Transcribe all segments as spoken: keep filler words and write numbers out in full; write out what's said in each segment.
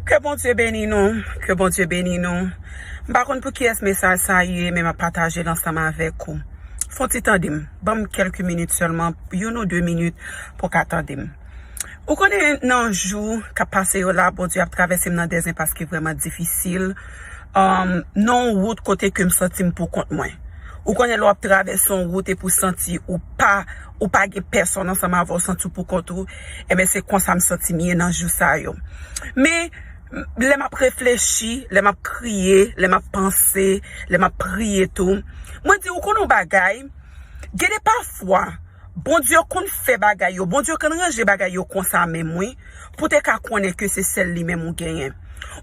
Ke Bondye beni nou, ke Bondye beni nou. M pa konn pou kiyès mesaj sa ye, men m ap pataje l ansanm avèk ou. Fè yon ti tande m, ban m kèlke minit sèlman, youn ou de minit pou w ka tande m. Ou konnen nan jou k ap pase yo la, Bondye ap travèse m nan de enpas ki vrèman difisil. Um, nan yon wout kote ke m santi m pou kont mwen. Ou konnen lè w ap travèse yon wout epi w santi ou pa, ou pa gen pèsonn ansanm avè w, santi w pou kont ou, enben se konsa m santi m ye nan jou sa yo. Men lè m ap reflechi, lè m ap kriye, lè m ap panse, lè m ap priye tou, mwen di ou konnen yon bagay, gen de pafwa Bondye konn fè bagay yo, Bondye konn ranje bagay yo konsa menm wi, pou te ka konnen ke se sèl li menm ou genyen.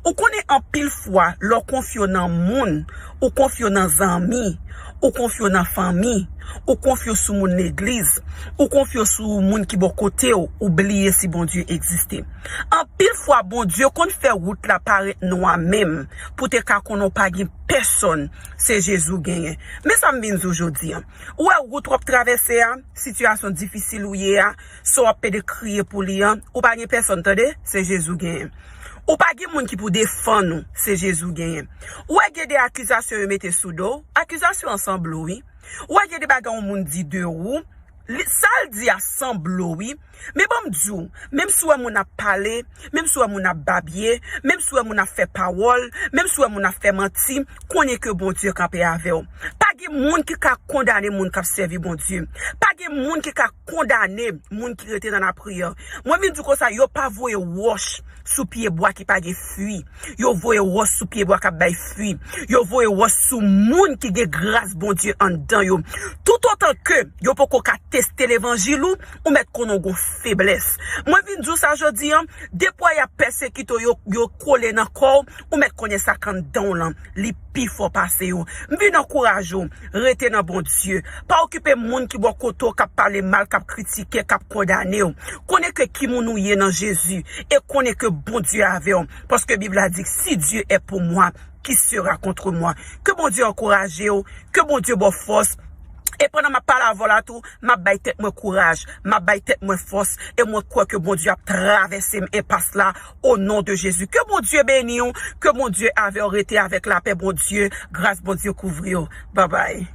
Ou konnen anpil fwa, lè w konfye w nan moun, ou konfye w nan zanmi, ou konfye w nan fanmi, ou konfye w sou moun legliz, ou konfye w sou moun ki bò kote w, ou bliye si Bondye egziste. Anpil fwa, Bondye konn fè wout la parèt nwa menm, pou te ka konnen w pa gen pèsonn, se Jezi w genyen. Men sa m vin di w jodi a. Ou wè wout w ap travèse a, sitiyasyon difisil ou ye a, sa w ap pede kriye pou li an, ou pa gen pèsonn, tande, se Jezi w genyen. Ou pa gen moun ki pou defann ou, se Jezi w genyen. Ou wè gen de akizasyon yo mete sou do w, akizasyon an sanble w, wi. Ou wè gen de bagay yon moun di de ou, li, sa l di a sanble w, wi. Men ban m di w, menm si w wè moun ap pale, menm si w wè moun ap babye, menm si w wè moun ap fè pawòl, menm si w wè moun ap fè manti, konnen ke Bondye kanpe avè w. Pa gen moun ki ka kondane moun k ap sèvi Bondye. Pa gen moun ki ka kondane moun ki rete nan lapriyè. Mwen vin di w konsa, yo pa voye wòch sou pye bwa ki pa gen fwi. Yo voye wòch sou pye bwa k ap bay fwi. Yo voye wòch sou moun ki gen gras Bondye anndan yo. Toutotan ke yo poko ka teste levanjil ou, ou mèt konnen w gon feblès. Mwen vin di w sa jodi an, depi w wè y ap pèsekite w, yo, yo kole nan kò w, ou mèt konnen sa k anndan w lan, li pi fò pase yo. M vin ankouraje w, rete nan Bondye. Pa okipe moun ki bò kote w, k ap pale mal, k ap kritike, k ap kondane w. Konnen ke ki moun ou ye nan Jezi, e konnen ke Bondye avè w. Paske Bib la di, si Dieu est pour moi, qui sera contre moi? Ke Bondye ankouraje w, ke Bondye ba w fòs. E pandan m ap pale avè w la tou, m ap bay tèt mwen kouraj, m ap bay tèt mwen fòs, e mwen kwè ke Bondye ap travèse m enpas la, o non de Jezi. Ke Bondye beni w, ke Bondye avè w, rete avèk lapè Bondye, gras Bondye kouvri w. Babay.